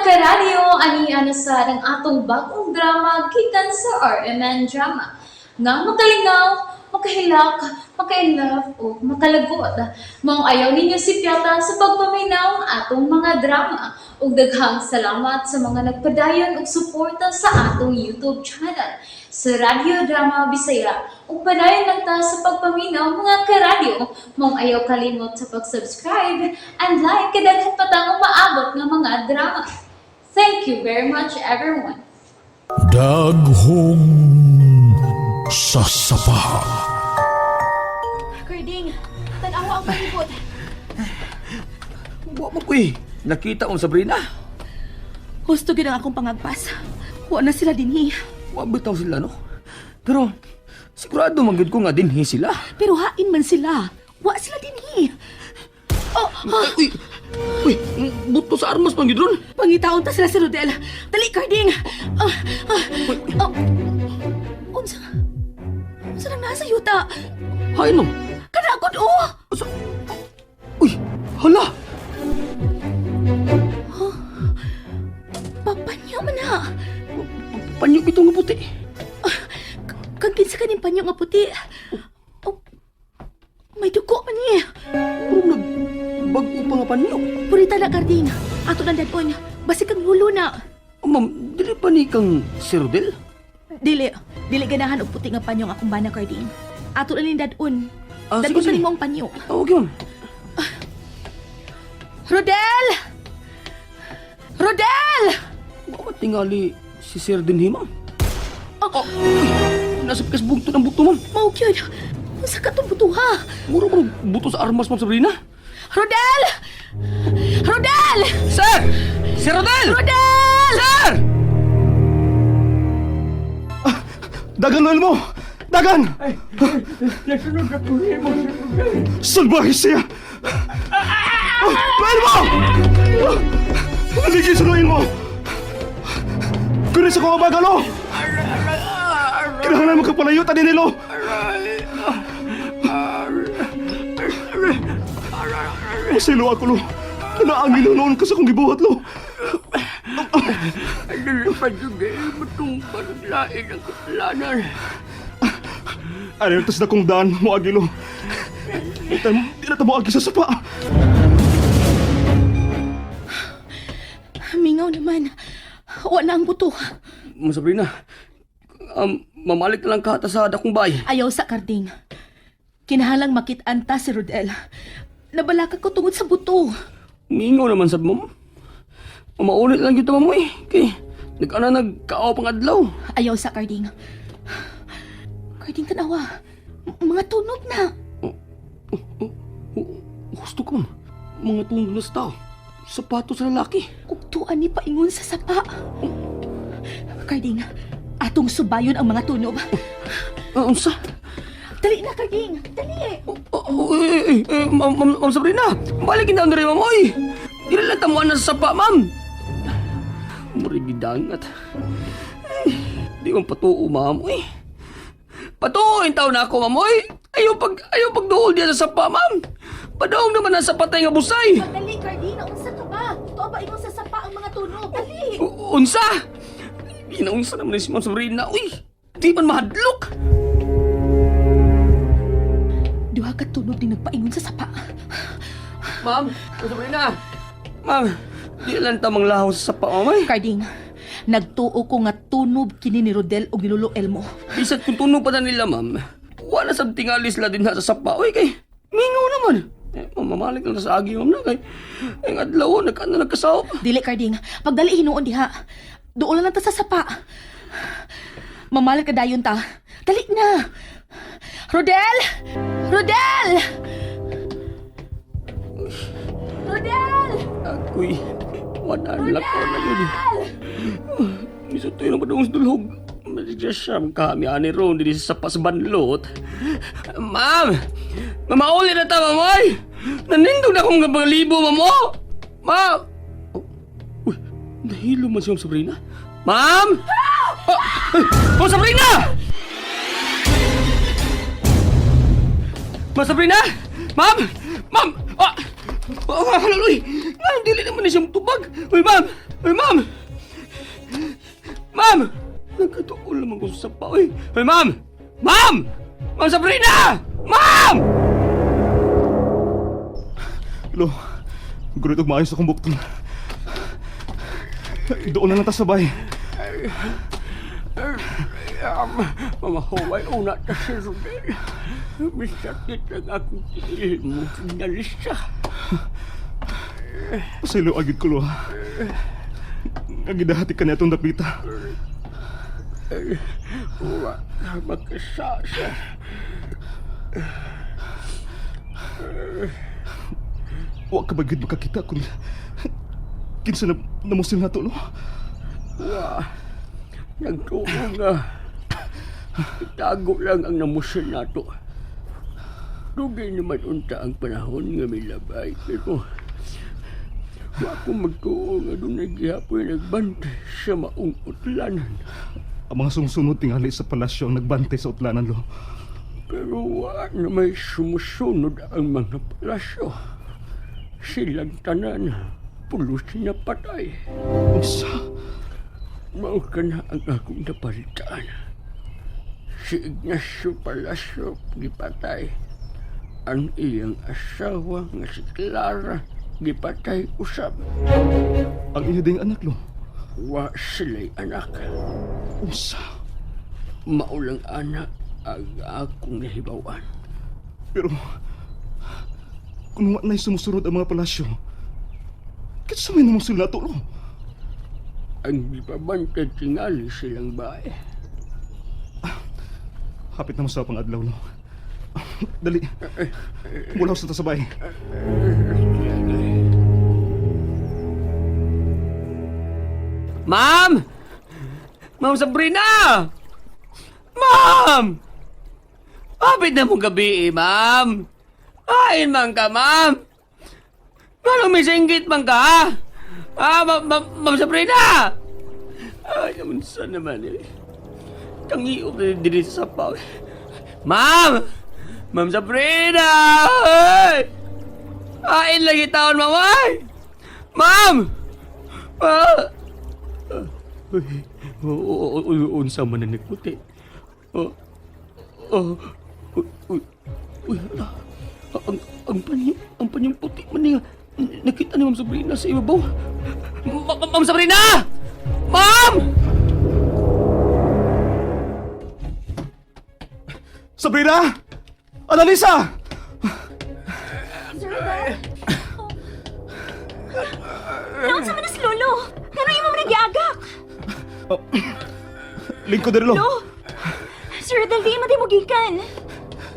Karadyo, ani na sad ang atong bagong drama gikan sa RMN Drama. Nga makalingaw, makahilak, maka-inlove o makalagot. Maong ayaw ninyo sipyata sa pagpaminaw ang atong mga drama. Ug daghang salamat sa mga nagpadayon og suporta sa atong YouTube channel sa Radyo Drama Bisaya. Ug padayon lang ta sa pagpaminaw, mga karadyo. Maong ayaw kalimot sa pag-subscribe and like kay daghan pa tang umaabot nga mga drama. Thank you very much, everyone. Daghong sa sapa. Karding, tanawa ang palibot. Wa mo ko eh. Nakita mo Sabrina. Husto gyud ang akong pangagpas. Wa na sila dinhi. Wa bitaw sila, no? Pero sigurado man gyud ko nga dinhi sila. Pero hain man sila. Wa sila dinhi. Oh, Ay, uy. Uy, buto sa armas man gyud ron. Pangitaon ta sila si Rodel. Dali, Karding. Ah, ah, oh. Unsa? Unsa nang nasa yuta? Hain, ma'am. Kanagod oh. Sa. Uy, hala. Papanyo man na. Panyo bitaw nga puti. Kang kinsa kaning panyo nga puti. Oh, may dugo man ni. Puro nag bag-o pa nga panyo. Purita na, Karding. Ato nang dadon. Basig kang hulo na. Oh, ma'am, dili pa ni kang si Rodel? Dili. Dili ganahan og puti nga panyo ang akong bana, Karding. Ato na ning dadon. Ah, Dadon sige, pa sige. nimo ang panyo. Ah, okay, ma'am. Rodel! Rodel! Wa man tingali si Sir dinhi, ma'am. Oh. Oh, uy, nasa pikas bugto ng buto, ma'am. Mao gyud. Unsa ka tong butuha? Mura mo buto sa armas, ma'am Sabrina. Rodel! Rodel! Sir! Sir Rodel! Rodel! Sir! Dagan, Noel mo! Dagan! Salbahe siya! Noel mo! Naligid sa Noel mo! Kuni sa kong abagalo! Kailangan magkapalayo, tani nilo! Masilo ako, lo. Naangin noon ka sa kong gibuhat, lo. Ano tas na kong daan mo agilo. Di na ta mo agi sa sapa. Mingaw naman. Wa na ang buto. Ma'am Sabrina, mamalik na lang ka ta sa dakong bay. Ayaw sa Karding. Kinahalang makit-an ta si Rodel. Nabalaka ko tungod sa buto. Mingaw naman sa ma'am. Maulit lang kita, ma'am, eh. Kay, nag-ana nagkaaw pang adlaw. Ayaw sa Karding. Karding, tanawa. Mga tunog na. Gusto ko, ma'am. Mga tunog na sa tao. Sapatos sa lalaki. Ugtuan ni paingon sa sapa. Karding, atong subayon ang mga tunob. Ah, unsa? Dali na, Karding! Dali! Oh, oh, eh, eh, eh, ma'am, ma'am, ma'am Sabrina, balik kita na rin, ma'am, oy. Dili lang tamuan na sa sapa, ma'am. Murigi dangat. Eh, di man patuo, ma'am, oy. Patuo yung tao na ako, ma'am, oy. Ayaw pagduol diya sa sapa, ma'am. Padaong naman ang sapatay nga busay. Dali, Karding! Naunsa ka ba? Tuwa ba ingon sa sapa ang mga tunob? Dali! Unsa? Ginaunsa naman ni si Ma'am Sabrina, uy. Di man mahadlok. Duha ka tunob din nagpaingon sa sapa. Ma'am, Ma'am Sabrina. Ma'am, di lang tamang lahaw sa sapa, ma'am, ay. Karding, nagtuo ko nga tunob kini ni Rodel og ni Lolo Elmo. Bisat kung tunog pa na nila, ma'am. Wala sa tingali sila din na sa sapa. Uy, kay, mingaw naman. Eh, ma'am, mamalik lang sa agi, ma'am, na kay. Ang adlaw, oh, nagkaano, nagkasaw. Dili, Karding. Pagdali hinuon diha. Doon lang ta sa sapa. Mamalag ka dayon ta. Dali na. Rodel! Rodel! Rodel! Ako'y, wala lakaw na yun. Misot tayo ng padung sa dulhog. Maligya kami, ani ron, dili sa sapa sa banlot. Ma'am! Mamauli na ta, ma'am, oy! Nanindog na akong mga libo, ma'am, oh! Ma'am! Oh, uy, nahilo man si Ma'am Sabrina. Ma'am! Oh, ay, Ma'am Sabrina! Ma'am Sabrina! Ma'am! Ma'am! Oh! Oh, halal, uy! Ma'am, dili naman ni siyang tubag! Uy, ma'am! Ay, ma'am! Ma'am! Nagkatuol naman ko sa sapa, oy. Ay, ma'am! Ma'am! Ma'am Sabrina! Ma'am! Lo, gurit og maayos akong bukton. Doon na lang ta sabay. Mamahuway una ta si Rodel. Misakit ang akong tiil mo sinalisa. Pasaylo agad ko, lo ha. Nga gidahati ka niya itong dapita. Wa ka makasasa. Wa ka ba gid makakita kung kinsa na namusil na to, lo? Wa. Nagtuo nga. Itago lang ang namusil nato. Dugay naman unta ang panahon nga milabay. Pero wa ko magtuo nga doon nagihapon nagbantay sa maong utlanan. Ang mga sumusunod tingali sa palasyo ang nagbantay sa utlanan, lo. Pero wa na may sumusunod ang mga palasyo. Silang tanan, pulos na patay. Unsa? Mao ka na ang akong napalitan. Si Ignacio Palacio gipatay. Ang iyang asawa nga si Clara gipatay usab. Ang iya ding anak, lo. Wa sila'y anak. Unsa? Maulang anak ang akong nahibawan. Pero kung wa na'y sumusunod ang mga palasyo, kinsa may namusil na to, lo? Ang gipabantay tingali silang bae. Hapit na mo sa pang adlaw, lo. Dali. Mulaw sa tasabay. Ma'am! Ma'am Sabrina! Ma'am! Hapit na mong gabi eh, ma'am. Ain man ka, ma'am. Manong may singgit man ka, ha? Ah, ma'am, ma'am, ma'am Sabrina! Ay, naman saan naman eh. Tangiok na din sa sapaw. Ma'am! Ma'am Sabrina! Ay! Ain lagi taon, ma'am! Ay! Ma'am! Ah! Uy, oo, uy, unsa man na nagputi. Oh, oh, uy, uy, uy, hala. Ang panyang puti man niya. Nakita ni Ma'am Sabrina sa ibabaw. Ma'am Sabrina! Ma'am! Sabrina! Annalisa! Sir Rodel? Naon sa manas, Lolo? Ngano imo man nagiagak? Oh. Lingkod diri, lo. Lo! Sir Rodel, di mo di mo gikan.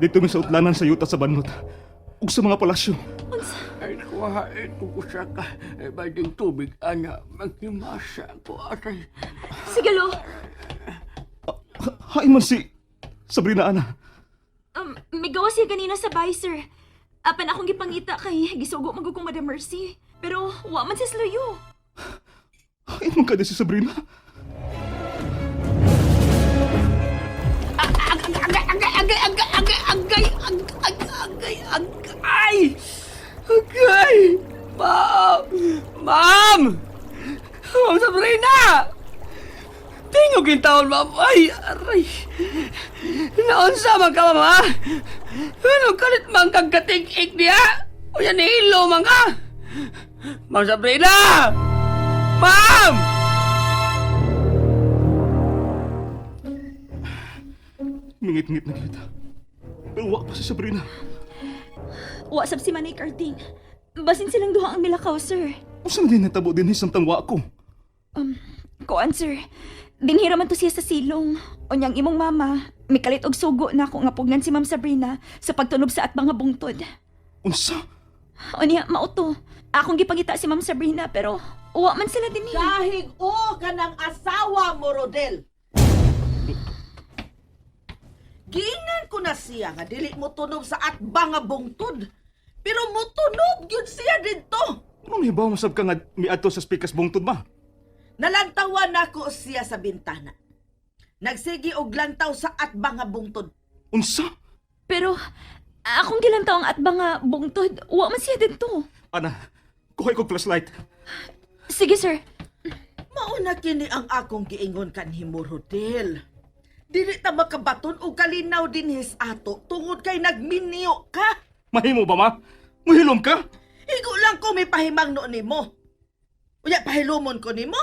Dito mi sa utlanan sa yuta sa Banot. Ug sa mga palasyo. Unsa? Ay, kuha ito ko sa ka. Ay, bading tubig, ana. Maghimasa ko, atay. Sige, Lo. Hain man si Sabrina, ana. May gawa siya ganina sa bahay, sir. Apan akong gipangita kay gisugo man gud kong Madam Mercy. Pero wa man siya sluyo. Hain man ka di si Sabrina. Agay, agay, agay, agay, agay, agay, agay, agay! Agay! Ma'am! Ma'am! Ma'am Sabrina! Tingog yung taon, ma'am. Ay, aray. Naunsa man ka, ma'am, ha? Anong kalit man kang katig-ig niya? O yan, hilo man ka! Ma'am Sabrina! Ma'am! Mingit-ngit na kita. Pero wa pa si Sabrina. Wa sab si Manay Carding. Basin silang duha ang milakaw, sir. Unsa man din natabo din samtang wa ko? Kuan, sir. Dinhira man to siya sa silong. Unyang imong mama, mikalit og sugo na ako nga pugnan si Ma'am Sabrina sa pagtunob sa at mga bungtod. Unsa? Unya, mauto. Akong gipangita si Ma'am Sabrina pero wa man sila dinhi. Kahig o ka ng asawa mo, Rodel. Giingan ko na siya nga dili mo tunob sa atbang nga bungtod. Pero motunob gyud siya didto. Anong hibaw masab ka nga miadto sa spikas bungtod ba? Nalantawan nako siya sa bintana. Nagsigi og lantaw sa atbang nga bungtod. Unsa? Pero akong gilantaw ang atbang nga bungtod, wa man siya didto. Ana, kuhay kog flashlight. Sige, sir. Mao na kini ang akong giingon kanhimo, Rodel. Dili ta makabaton og kalinaw dinhis ato tungod kay nagminyo ka. Mahimo ba, ma? Muhilom ka? Higo lang ko may pahimangno nimo. Unya pahilumon ko nimo.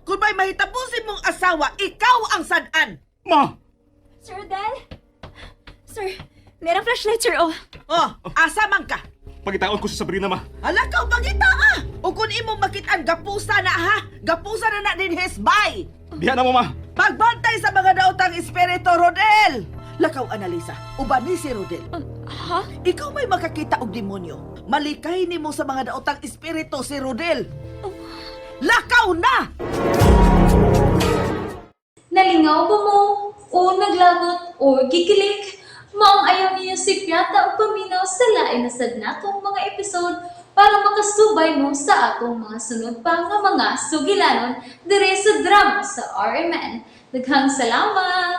Kung may mahitabusin mong asawa, ikaw ang sad-an. Ma! Sir Rodel? Sir, merang flashlight, sir, oh. Oh, asa man ka? Pagitaon ko si Sabrina, ma. Hala ka, pangita ah! O kung imong makitaan, gapusa na ha! Gapusa na na din his bay! Diha na mo, ma. Pagbantay sa mga daotang espiritu, Rodel! Lakaw, Analisa, uban ni si Rodel. Ha? Ikaw may makakita og demonyo. Malikay nimo sa mga daotang espiritu si Rodel. Lakaw na! Nalingaw ba mo? O naglagot o gikilig? Maong ayaw niyo si Piata o paminaw sa lain na sad natong mga episode para makasubay mo sa atong mga sunod pa nga mga sugilanon dire sa drama sa RMN. Daghang salamat!